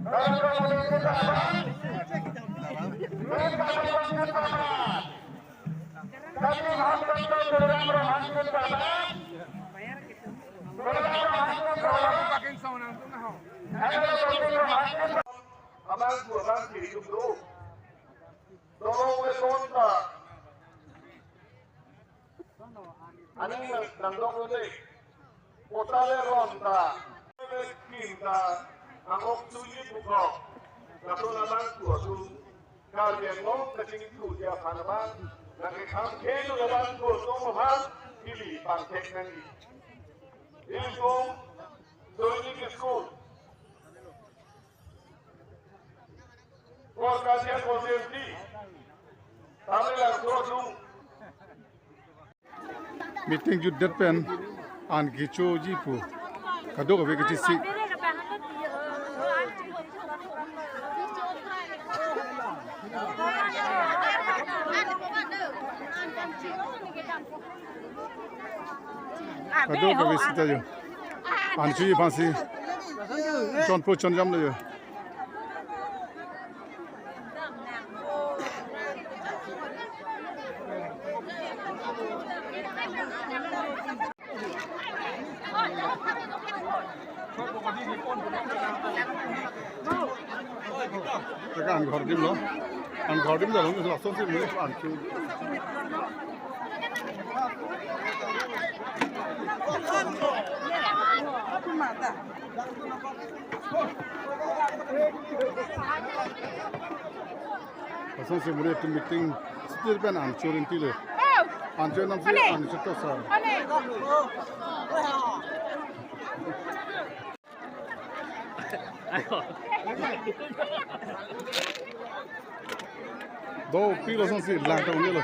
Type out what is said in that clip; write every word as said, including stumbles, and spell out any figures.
Abang dua abang kiri dulu. Tolong weton ta. Aning nang dok le. Kota le ron ta. Kim ta. Angok suji bukok. Laso labang dua tu. Karbi Anglong kachingthur dia aphan abang. Nang ke kham khenu labang dua tu aphan. Ili pangthek nangji. Ili kong. Sainik School. Kor kajian konserti. Tamil Nadu. Meeting jutdet pen an kechoji pu kadokave kachesik. Kadokave sita jo. An choji aphansi chonpo chonjamlo jo. Teka an ghor adim lo. An ghor adim jalong, lasonsi muni an chu. Lasonsi muni tu meeting stil pen an churin tile. An chu namsi an chu to sa. Dopik lasonsi lang ta unelo.